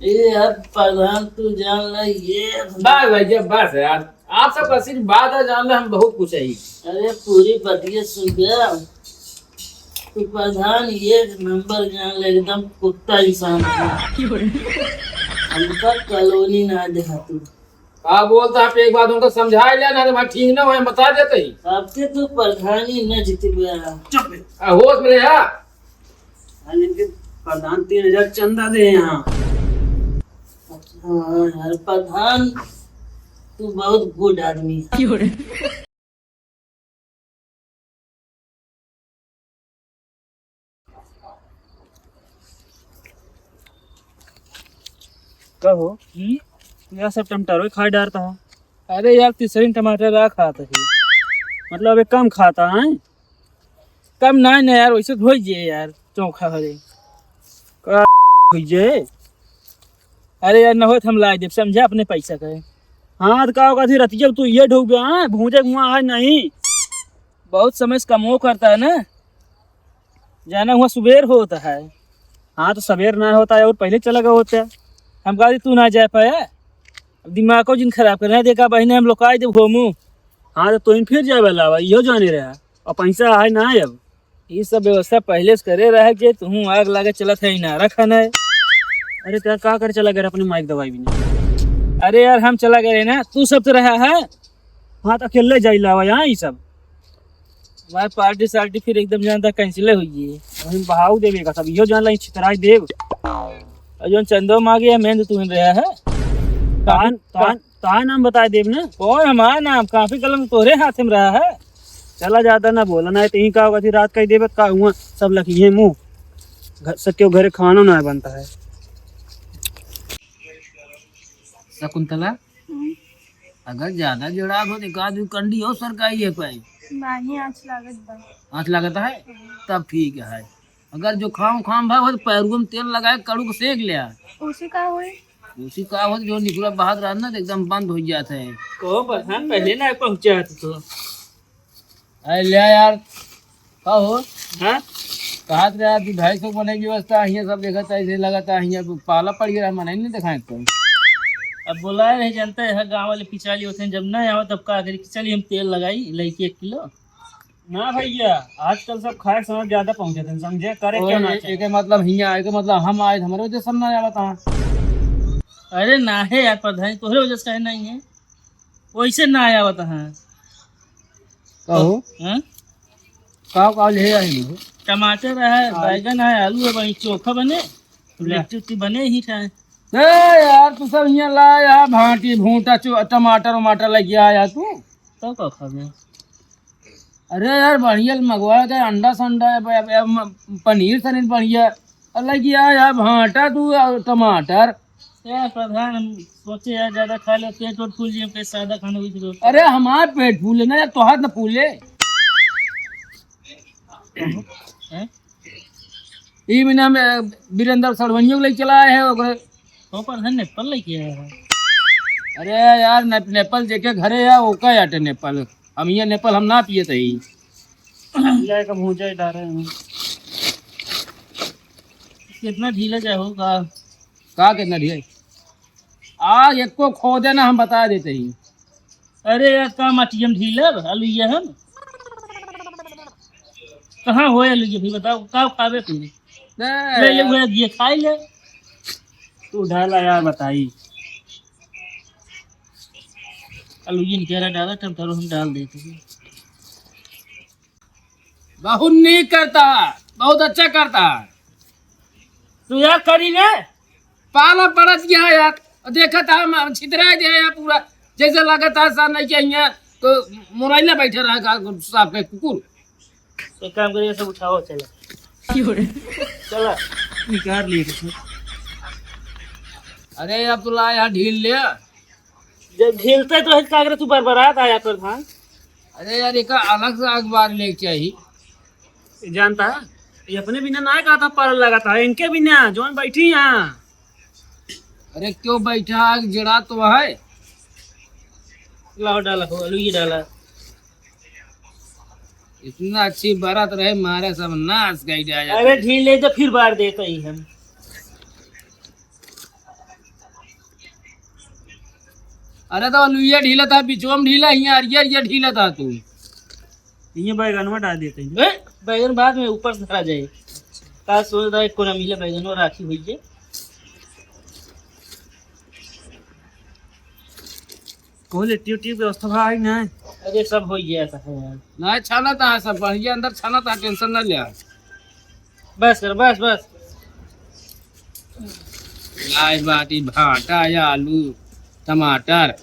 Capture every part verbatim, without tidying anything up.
ए यार प्रधान, तू जान ले ये। बस भैया, बस यार, आप सबका आशीर्वाद है, जान ले हम बहुत कुछ है। अरे पूरी बतिया सुन गया। तू प्रधान एक नंबर, जान ले एकदम कुत्ता इंसान है। हमका कॉलोनी ना देहा तू। का बोलता है, एक बात उनको समझा लिया ना, तो भाई ठीक ना हो, हम बता देते ही। अब से तू प्रधानी न जीतबे। चुप बे। आ, होश में रहा। हाँ, इनके प्रधान तीन हजार चंदा दे यहाँ। अच्छा, हाँ यार, प्रधान, तू बहुत गुड आदमी है। कहो, हम्म? तू यह सब टमाटर खाए डारता है? अरे यार, तीसरी टमाटर रहा खाता है। मतलब, एक कम खाता है? कम ना, ना यार, वैसे धोई जे यार, चोखा हरे। का हुई जे? अरे यार, न होत हम लाई देब, समझा, अपने पैसा का है। हाँ, तो का होगा, थी रतिया तू ये ढूक गया, हाँ, भूजे हुआ है नहीं। बहुत समय से कमो करता है ना, जाना हुआ सुबेर होता है। हाँ, तो सवेर ना होता है और पहले चला गया होता है। हम कहा, "तू ना जा पाया, अब दिमाग को जिन खराब करना है, देखा बहिने हम लोग का दे घूमू।" हाँ, तो तुम फिर जावे लावा, इहो जाने रहा, और पैसा है ना अब। ये सब व्यवस्था पहले से करे रहे जे तुहूँ आग लागे चलत है, इनारा खाना है। अरे, तेरा का करे चला गया अपने माइक दवाई भी नहीं? अरे यार, हम चला गए ना, तू सब तो रहा है। हाँ, तो अकेले जाई लावा यहाँ ये सब। भाई, पार्टी सार्टी फिर एकदम जानता कैंसिल हुई है। वहीं बहाव देवे का सब, इहो जान लाई छितराई देव। और जो चंदो मांगे है, मेहनत तू ही रहा है। तान, तान, तान नाम बताए देव ना। कौन हमारा नाम? काफी कलम तोरे हाथ में रहा है। चला ज्यादा ना बोला, ना तो यहीं का होगा, फिर रात का ही देवे का हुआ, सब लखिए मुंह। घर, सत्यो घरे खाना ना बनता है। शकुंतला, हम्म। अगर ज्यादा जोड़ाब हो तो एक आध कंडी और सरकाई है पाई। नाही, आँच लागत बा। आँच लागत है? हम्म। तब ठीक है। अगर जुकाम उखाम भा हो तो पैरुआ में तेल लगाए, कड़ू के सेक लिया। उसी का होई? उसी का हो, जो निकुरा बाहर रहा ना, तो एकदम बंद हो जाता है। कहो प्रधान, पहले ना पहुँचा तो। अरे ले यार, का हो? हाँ? कहा तो यार, दो ढाई सौ बने की व्यवस्था, हियाँ सब देखा था, ऐसे लगा था, हियाँ पाला पड़ गया, मना ही नहीं दिखाए तो। अब बोला नहीं जानता है, गाँव वाले पिछाली होते हैं, जब ना आवे तब का करी, चलिए हम तेल लगाई, लइके एक किलो। ना भैया, आजकल सब खाए समय ज्यादा पहुँचे थे, समझे? करे ओए, क्या ना ए-, चाहे। एके मतलब हियाँ, एके मतलब हम आए, हमारे वजह से सब ना आवत हाँ। अरे ना है यार प्रधान, तोहरे वजह से काहे नहीं है? वैसे ना आवत हाँ। कहो। हाँ? का, का ले आई हो? टमाटर है, हाँ। बैगन है, आलू है, वही चोखा बने, ले। लिट्टी उट्टी बने ही खाए। ए यार, तू सब हियाँ ला यार, भांटी, भूंटा, चो-, टमाटर, वमाटर लेके आया तू। तब का खाबे? अरे यार, बढ़िया मंगवा के अंडा संडा है, ब-, ब-, म-, पनीर सनीर बढ़िया। अरे लगी यार, यार भांटा तू और टमाटर। यार प्रधान, हम सोचे यार ज्यादा खा ले, पेट वोट फूल जाए, सादा खाना भी तो। अरे हमार पेट फूले ना यार, तोहार न फूले। हैं? ई महीना में वीरेंद्र सड़वनियों को लेके चला आए हैं, ओकरे। तो प्रधान नेपाल लेके आया है। अरे यार, ने-, नेपाल जेके घरे है, ओका आटे नेपाल। हम ये नेपाल हम ना पिए थे ही। जाए का भूजा ही डारे हैं। कितना ढीला जाए होगा? का कितना ढीला? आ, एको खोदे ना, हम बता देते ही। अरे यार, का माटी हम ढीला, आलू ये हम। कहाँ होए आलू ये भी बताओ, का खावे तू? ले, ले, ले, ये खाई ले। तू डाला यार, बताई। आलू ये निकला डाला, तब तारो हम डाल देते हैं। बहुत नीक करता है, बहुत अच्छा करता है। तू यार करी ले। पाला पड़त गया है यार, देखा था हम छितरा गया है पूरा, जैसे लगा था सा नहीं क्या यहाँ तो मोराइला बैठे रहा का साफ के कुकुर। एक काम करिए, सब उठाओ, चला। क्यों रे? चला। निकाल लिए कुछ। अरे अब तो ला यार ढील ले। जब ढीलते तो है, का करे तू बरबरात आया प्रधान? अरे यार, एक अलग से अखबार लेके चाहिए। जानता है, ये अपने बिना ना कहा था, पाला लगा था, इनके बिना, जौन बैठी यहाँ। अरे क्यों बैठा, आग जड़ा तो है। लाओ डाला हो, आलू ये डाला। इतना अच्छी बरत रहे, मारे सब नाश गई जाए। अरे ढील ले तो फिर बार देता ही हम। अरे तो लुइया ढीला था, बिचवा में ढीला, हियाँ अरिया अरिया ढीला था तू। ये बैगनवा डाल देते हैं। ए, बैगन बाद में ऊपर से धरा जाए। का सोच रहा है, एको ना मिले, बैगनवा राखी हुई है। कहो, लिट्टी उट्टी व्यवस्था भा है ना? अरे, सब हो गया था यार। ना, छाना था सब बढ़िया, अंदर छाना था, tension ना लिया। बस कर, बस, बस। लाए बाटी भाटा या आलू, टमाटर।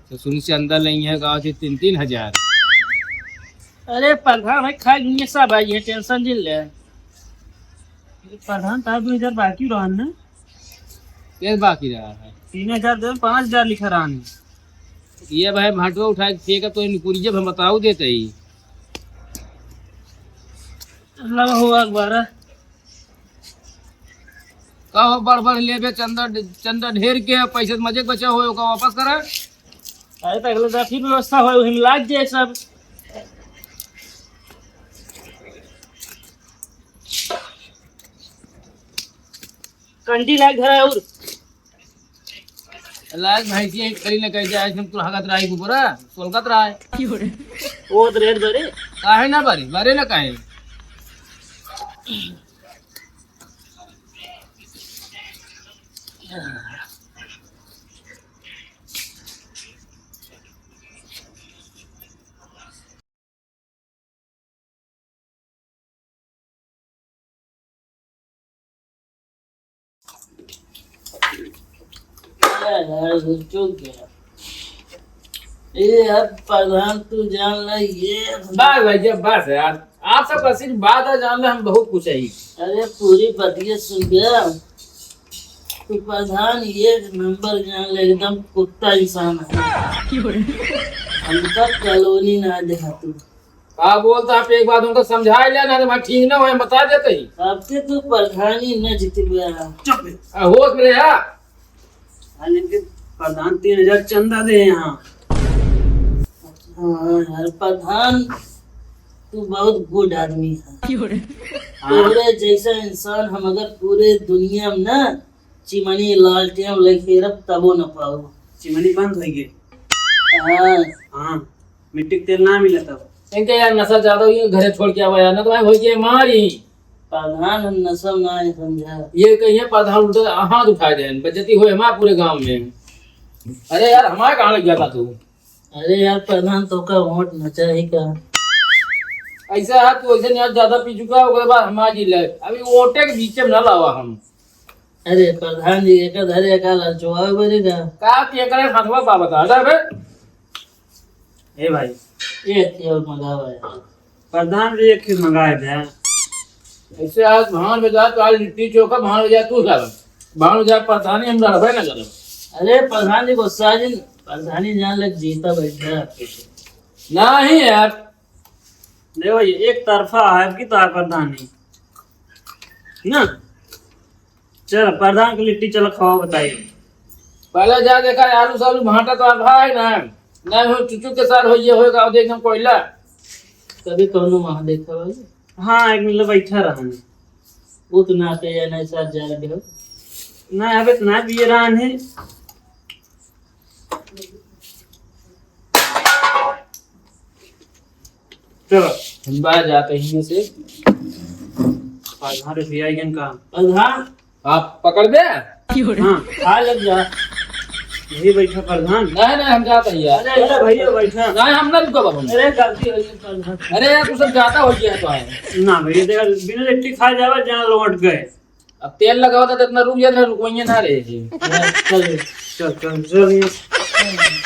तो सुन से अंदर नहीं है, गाँव से तीन तीन हजार। अरे, प्रधान है, खाए दुनिया सब आई है, tension जिन ले। प्रधान, तार दो हजार बाकी रहन ना? के बाकी रहा है? तीन हजार दे, पाँच हजार लिखा रहन। ये भाई भाटुआ उठा के फेंक तो इन कुरिये हम बताऊ देते ही। ला हो अखबार। का हो बड़ बड़ लेबे चंदा, चंदा ढेर के पैसे मजे के बचा हो ओका वापस करा। अरे तो अगले दफा फिर व्यवस्था हो, हिम लाग जाए सब। कंडी लाग धरा और लाग भैंसिया ही खड़ी न कह जाए, हम तू हगत रहा है, ऊपर सोलकत रहा है। वो तो रेड बरे। काहे ना बरे, बरे ना काहे। यार, रुक गया। ए, अब प्रधान तू जान ले, ये बस भैया, बस यार, आप सब आशीर्वाद है, जान ले हम बहुत कुछ है। अरे, पूरी बतिया सुन गया। तू प्रधान एक नंबर जान ले, एकदम कुत्ता इंसान है। हमका कॉलोनी ना देहा तू। का बोलता आप, एक बात उनको समझा लिया ना, तो भाई ठीक ना होए, बता देते ही। अब के तू प्रधानी न जीत गया। चुप है। आ, होश में रहे, हाँ। हाँ, लेकिन प्रधान तीन हजार चंदा दे यहाँ। हाँ यार, प्रधान, तू बहुत गुड आदमी है। हाँ। तोरे जैसा इंसान हम अगर पूरे दुनिया में ना चिमनी लालटेन लेके रब तबो न पाओ। चिमनी बंद होई गई। हाँ। हाँ, मिट्टी के तेल ना मिला तब। इनके यार नशा ज्यादा हुई, घरे छोड़ के आवा यार, ना तो भाई होई के मारी। प्रधान हम नशा ना है समझा। ये कहिए प्रधान उल्टा हाथ उठा दे, बेइज्जती होए हमारे पूरे गांव में। अरे यार, हमारे कहाँ लग गया था तू? अरे यार प्रधान, तोका वोट न चाही का? ऐसा है तू, ऐसे नहीं, आज ज्यादा पी चुका है, ओकरे बाद हमार जी ले। अभी वोटे के बीचे में ना लावा हम। अरे प्रधान जी, एक धरे का ललचुआ बनेगा। का के करे हथवा बा बता दे बे। ए भाई, एक और मंगावा यार। प्रधान जी, एक ही मंगाए दे। ऐसे आज भान में जा तो आज लिट्टी चोखा, भान में जा तू साला। भान में जा प्रधानी हम रहबे ना करब। अरे प्रधान जी, गुस्सा जी, प्रधानी जान ले जीता बैठा। नहीं यार। देखो, ये एक तरफा है कि तो प्रधानी ना। चल, प्रधान के लिट्टी चल खावा बताई। पहले जा देखा, आलू सालू भाटा तो आधा है ना, ना हो चुचू के साथ हो, ये होएगा, और देख हम कोयला। कभी कौनो वहाँ देखा भाई? हाँ, एक मिनट बैठा रहा। वो तो ना पे या नहीं साथ जा रहे हो। ना, अबे तो ना पिए रहा है। चलो। हम बाहर जाते हैं से। प्रधान रुपया आइगन का? प्रधान। आप पकड़ बे? हाँ। आ लग जा। यही बैठा प्रधान। नहीं, नहीं, हम जाते हैं यार। अरे, अरे भैया बैठा। नहीं, हम ना रुको बाबू। अरे गलती हो गई प्रधान। अरे यार, तू सब जाता हो गया तो है। ना भैया, देखा, बिना लिट्टी खा जावा, जहाँ लौट गए। अब तेल लगावा था तो इतना रुक जाए ना, रुकवाइए ना रे। चल, चल, चल, चल।